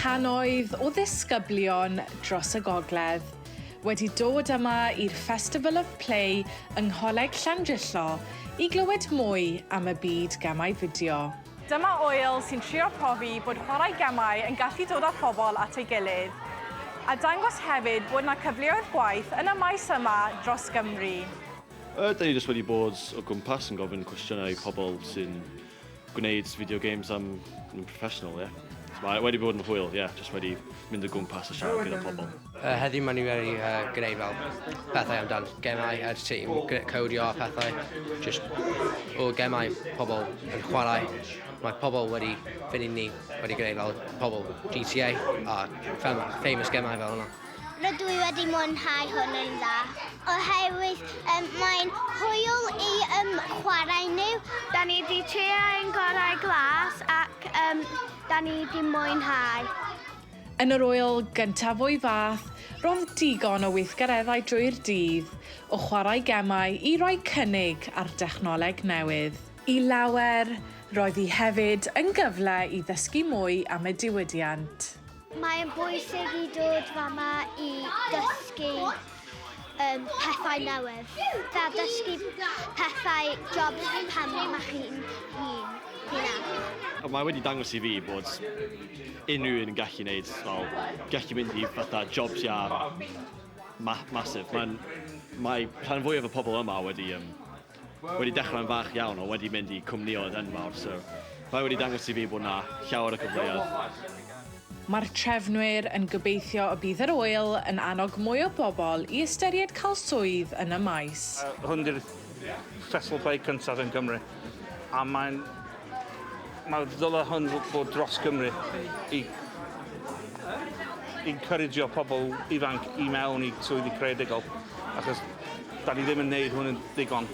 Cannoedd o ddisgyblion dros y gogledd wedi dod yma i'r Festival of Play yng Ngholeg Llandrillo i glywed mwy am y byd gemau fideo. Dyma ŵyl sy'n trio profi bod chwarae gemau yn gallu dod â phobl at ei gilydd, a dangos hefyd bod 'na cyfleoedd gwaith yn y maes yma dros Gymru. Yy, 'da ni jyst wedi bod o gwmpas yn gofyn cwestiynau i pobl sy'n gwneud video games am yn professional, ie. So mae wedi bod yn hwyl, ie, jyst wedi mynd o gwmpas a siarad gyda pobl. Uh, heddiw maen nhw wedi uh, gwneud fel pethau amdan gemau ers tîm, codio a pethau, just o gemau pobl yn chwarae. Mae pobl wedi fynd ni wedi gwneud fel pobl GTA a famous gemau fel hwnna. Rydw i wedi mwynhau hwn yn dda, oherwydd um, mae'n hwyl i um, chwarae nhw. Da ni wedi trio ein gorau glas ac um, da ni wedi mwynhau. Yn yr ŵyl gyntaf o'i fath, roedd digon o weithgareddau drwy'r dydd, o chwarae gemau i roi cynnig ar dechnoleg newydd. I lawer, roedd hi hefyd yn gyfle i ddysgu mwy am y diwydiant. Mae'n bwysig i dod fama i dysgu um, pethau newydd. Fel dysgu pethau jobs pan mae chi'n hun. Hynna. Mae wedi dangos i fi bod unrhyw un yn gallu gwneud, fel, gallu mynd i fatha jobs ia ma massive. Mae'n, mae rhan fwyaf o pobl yma wedi, um, wedi dechrau'n fach iawn o wedi mynd i cwmnïoedd enfawr, so mae wedi dangos i fi bod na llawer o cyfleoedd. Mae'r trefnwyr yn gobeithio y bydd yr ŵyl yn annog mwy o bobl i ystyried cael swydd yn y maes. Hwn di'r Festival Play cyntaf yn Cymru a mae'n mae ddyle hwn fod dros Gymru i encourageo pobl ifanc i mewn i swyddi creadigol achos da ni ddim yn neud hwn yn ddigon.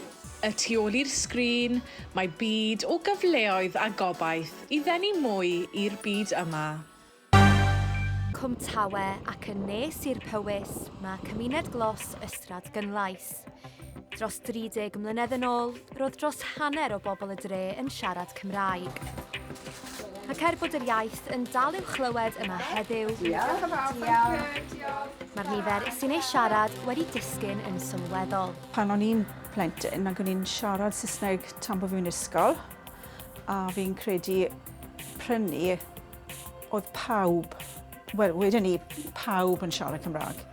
Y tu ôl i'r sgrin, mae byd o gyfleoedd a gobaith i ddenu mwy i'r byd yma. Cwm Tawe ac yn ne Sir Powys mae cymuned glos Ystrad Gynlais. Dros 30 mlynedd yn ôl, roedd dros hanner o bobl y dre yn siarad Cymraeg. Ac er bod yr iaith yn dal i'w chlywed yma heddiw, mae'r nifer sy'n ei siarad wedi disgyn yn sylweddol. Pan o'n i'n plentyn, ac o'n i'n siarad Saesneg tan bod fi'n ysgol, a fi'n credu prynu oedd pawb, wel, wedyn ni, pawb yn siarad Cymraeg.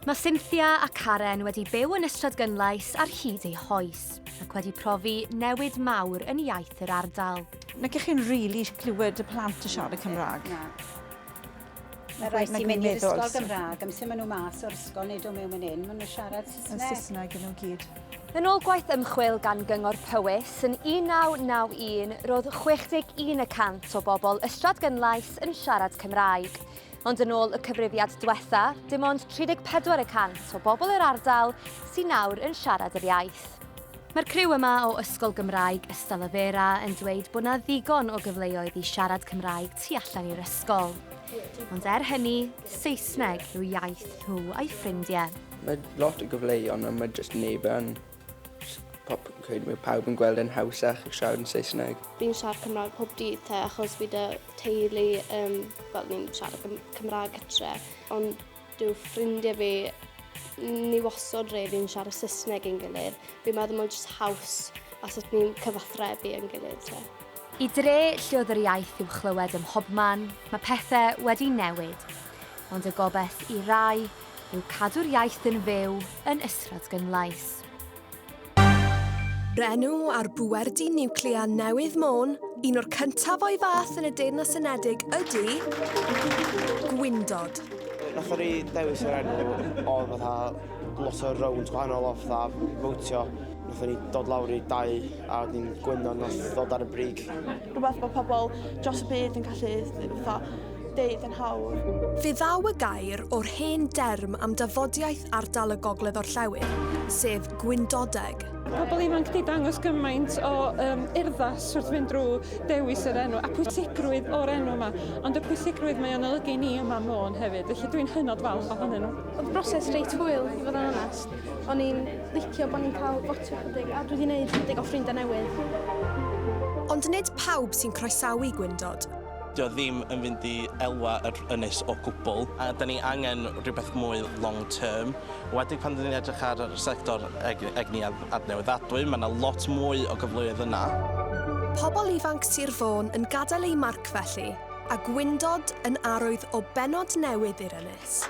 Mae Cynthia a Karen wedi byw yn Ystradgynlais ar hyd eu hoes ac wedi profi newid mawr yn iaith yr ardal. Nag ych chi'n rili clywed y plant yn siarad Cymraeg? Na. Mae rhai sy'n mynd i'r ysgol Gymraeg, amser maen nhw mas o'r ysgol neu dod mewn fan hyn, maen nhw'n siarad Saesneg. Yn Saesneg yn nhw gyd. Yn ôl gwaith ymchwil gan Gyngor Powys, yn 1991 roedd 61 y cant o bobl Ystradgynlais yn siarad Cymraeg. Ond yn ôl y cyfrifiad dwetha, dim ond 34 y cant o bobl yr ardal sy'n nawr yn siarad yr iaith. Mae'r criw yma o Ysgol Gymraeg Ystalyfera yn dweud bod 'na ddigon o gyfleoedd i siarad Cymraeg tu allan i'r ysgol. Ond er hynny, Saesneg yw iaith nhw a'i ffrindiau. Mae lot o gyfleoedd ond mae jyst neb yn. Pop, mae pawb yn gweld yn hawsach i siarad yn Saesneg. Fi'n siarad Cymraeg pob dydd te achos fi 'da teulu um, fel ni'n siarad Cymraeg gytre, ond dyw ffrindiau fi ni wastad rili'n siarad Saesneg i'n gilydd. Fi'n meddwl mae'n jyst haws a sut ni'n cyfathrebu yn gilydd te. I dre lle oedd yr iaith i'w chlywed ym mhobman, mae pethau wedi newid. Ond y gobaith i rai yw cadw'r iaith yn fyw yn Ystradgynlais. Yr enw ar bwerdy niwclear newydd Môn, un o'r cyntaf o'i fath yn y Deyrnas Unedig ydy Gwindod. Nathon ni dewis yr enw oedd fatha lot o rounds gwahanol o fatha fowtio. Nathon ni dod lawr i dau a wedyn Gwyndod nath ddod ar y brig. Rhywbeth bod pobl dros y byd yn gallu fatha deud yn hawdd. Fe ddaw y gair o'r hen derm am dafodiaith ardal y Gogledd Orllewin, sef gwyndodeg. Pobl ifanc 'di dangos gymaint o um, urddas wrth fynd drwy dewis yr enw a pwysigrwydd o'r enw yma, ond y pwysigrwydd mae o'n olygu ni yma Môn hefyd, felly dwi'n hynod falch ohonyn nhw. Oedd broses reit hwyl, i fod yn onest. O'n i'n licio bod ni'n cael fotio chydig a dwi wedi gwneud chydig o ffrindiau newydd. Ond nid pawb sy'n croesawu gwindod. Dio ddim yn fynd i elwa yr ynys o gwbl, a da ni angen rhywbeth mwy long term. Wedig pan da ni'n edrych ar y sector egni adnewyddadwy, mae yna lot mwy o gyfleoedd yna. Pobl ifanc Sir Fôn yn gadael eu marc felly, a gwindod yn arwydd o bennod newydd i'r ynys.